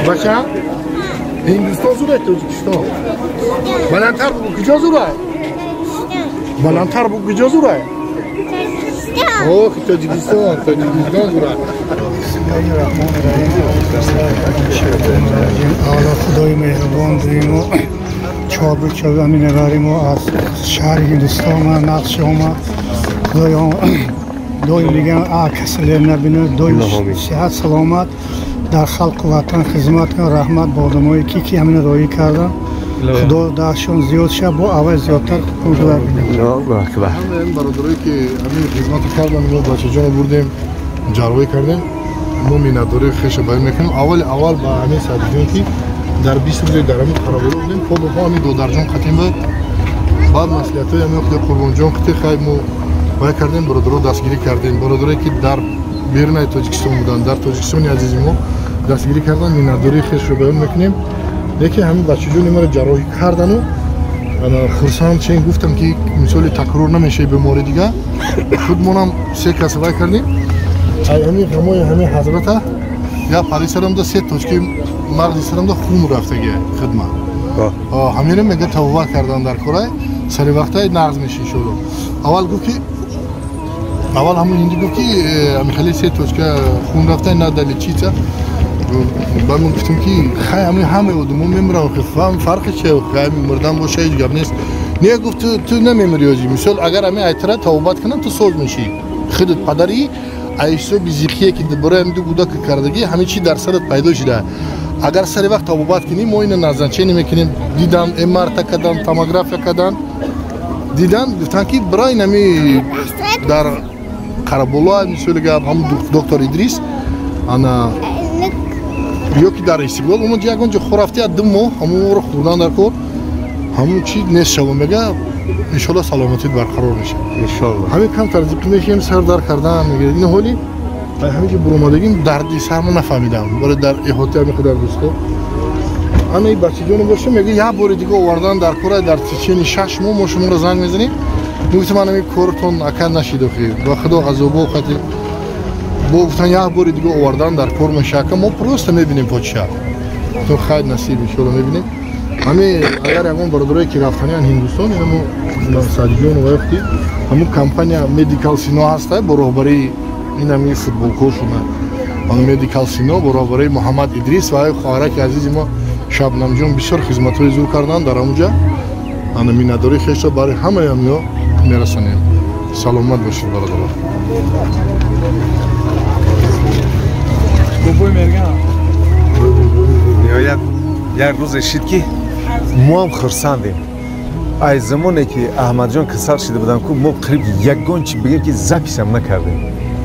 Бача? Ҳиндустон зур Тоҷикистон? Баландтар бугу, куҷо зур? Баландтар бугу, куҷо зур? Ох, Тоҷикистон, Тоҷикистон зур. Аввало Худои меҳрубон дуюмо чорбу чорби ҳамин мо аз шаҳри Ҳиндустон нақш омад. Худоё доим дигар касале набинад, доим сиҳат саломат дар халқу ватан хизмат кун. Раҳмат ба одамое ки ҳамин роҳӣ кардан. Худо дастшон зиёд шавад, бо аввал зиёдтар худо бинад. Ҳамаи бародарое ки ҳамин хизматро кардан, мо бачаҷонро бурдем, ҷарроҳӣ кардем, мо миннатдории хеша баён мекунем. Аввали аввал ба ҳамин Садиҷон, ки дар 20 рӯзе дар ҳамин қараболо будем, по ба по ҳамин додарҷон қатим буд. Баъд маслиҳатҳои ҳамин худи Қурбонҷон қити хай мо вай кардем, бародаро дастгирӣ кардем. Бародарое ки дар берунаи Тоҷикистон буданд, дар Тоҷикистони азизи мо дастгирӣ кардан, миннатдории хешро баён мекунем. Лекин ҳамин бачаҷони маро ҷарроҳӣ кардану хурсанд чен гуфтам, ки мисоли такрор намешавад бемори дига. Худмонам се кас вай кардем. Ҳамин ғамои ҳамин ҳазрата я пари сарамда се точки мағзи сарамда хун рафтаги хидмат. Ҳамиро мега тавба кардан дар корай сари вақтай нағз меша иншоалло. Аввал гуфт ки аввал ҳамон ҳинди гуфт ки ҳамин се точка хун рафта, надо лечиться. Баъд мо гуфтем ки хай ҳамин ҳамаи одамо мемиранд, фарқи че, мурдан боша ҳеҷ гап нест. Не, гуфт, ту намемири ози. Мисол агар ҳамин айтра тавбат кунам, ту соз мешӣ. Худат падари ҳисоби зиқие ки барои ҳамин ду кӯдак кардагӣ, ҳамин чи дар сарат пайдо шуда. Агар сари вақт табобат кунӣ, мо ина назначение мекунем. Дидан, МРТ кардан, томография кардан, дидан, гуфтанд ки барои ҳами дар Қараболо, мисоли гап, ҳамун доктор Идрис ана ё ки дар Истиқлол омад, ягон ҷо хорафти, 2 моҳ ҳамонро хӯрдан дар кор, ҳамун чи нест шава, мега, иншоалло саломатит барқарор мешавад. Иншоалло. Ҳамин камтар зиқ мешем, сар дар кардан мегирад. Ин ҳоли ҳамин ки буромадагим, дарди сармо нафаҳмидам. Барои дар эҳота ҳамин қадар дӯсто ана и бачаҷоно боша, мега, як бори дига овардан дар кора, дар течени 6 моҳ мо шуморо занг мезанем. Гуфтам, ман ҳамин кортон ака нашид, охи ба худо азобо хати бо гуфтан, як бори дига овардан дар кор меша, ака, мо просто мебинем подшоҳ то хайр насиб, иншоалло мебинем. Ҳамин агар ягон бародарое ки рафтаниян Ҳиндустон, инамо Садиҷон ваёфти ҳамун компания Медикал Сино ҳаста, бо роҳбарии ин ҳамин футболкошуна Медикал Сино, бо роҳбарии Муҳаммад Идрис ва хоҳараки азизи мо Шабнамҷон бисёр хизматҳои зур карданд дар ҳамунҷа. Ана миннатдории хешро барои ҳамаи ҳамино мерасонем. Саломат бошед, бародарон. Ниҳоят як рӯзе шид, ки мо ҳам хурсандем. Ай замоне ки Аҳмадҷон касал шида будам ку, мо қариб ягон чи бигем ки запись ам накардем.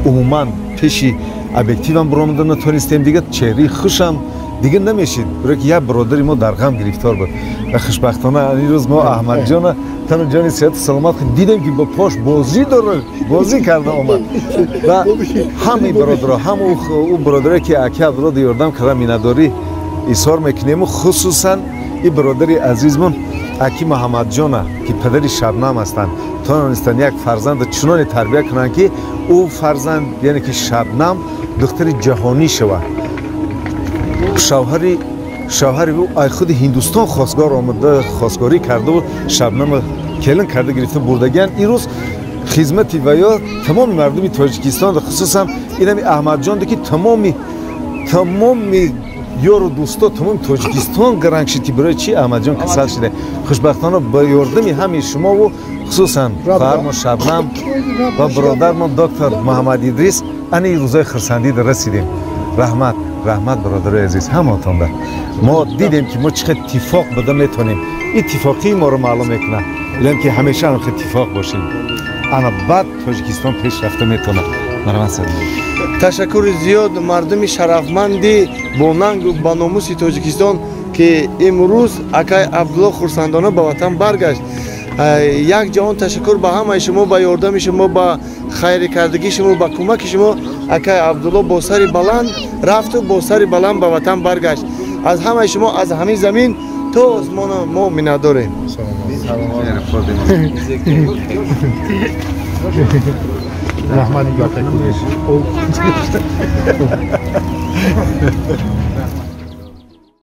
Умуман пеши объективам биромада натонистем. Дига чеҳраи хушам дига намешид, барое ки як бародари мо дар ғам гирифтор буд. Ва хушбахтона ин рӯз мо Аҳмадҷона тану ҷони сиҳату саломат дидем, ки ба пош бозӣ дора, бозӣ карда омад. Ва ҳамаи бародаро, ҳам ӯ бародаре ки аки Абдулло ёрдам карда, миннатдорӣ изҳор мекунему. Хусусан ин бародари азизмон аки Муҳаммадҷона, ки падари Шабнам ҳастанд, тавонистанд як фарзанда чуноне тарбия кунанд, ки ӯ фарзанд, яъне ки Шабнам, духтари ҷаҳонӣ шавад. Шавҳари ӯ ай худи Ҳиндустон хостгор омада, хостгорӣ кардаву Шабнама келин карда гирифта бурдагиян. Ин рӯз хизмати ваё тамоми мардуми Тоҷикистон, хусусан инами Аҳмадҷонде, ки тамоми ёру дӯсто, тамоми Тоҷикистон гаранг шид, ки барои чи Аҳмадҷон касал шуда. Хушбахтона ба ёрдами ҳамаи шумову хусусан хоҳармо Шабнам ва бародармон доктор Муҳаммад Идрис ана ин рӯзои хурсандида расидем. Раҳмат, раҳмат, бародарои азиз, ҳамаатонда. Мо дидем, ки мо чӣ қадр иттифоқ буда метавонем. Иттифоқии моро маълум мекунад, илам ки ҳамеша ҳам иттифоқ бошем, ана баъд Тоҷикистон пеш рафта метавонад. Марҳамат. Ташаккури зиёд мардуми шарафманди бонангу ба номуси Тоҷикистон, ки имрӯз акай Абдулло хурсандона ба ватан баргашт. Як ҷаҳон ташаккур ба ҳамаи шумо, ба ёрдами шумо, ба хайри кардагии шумо, ба кӯмаки шумо акай Абдулло бо сари баланд рафту бо сари баланд ба ватан баргашт. Аз ҳамаи шумо аз ҳамин замин то осмона мо миннатдорем. Раҳмат.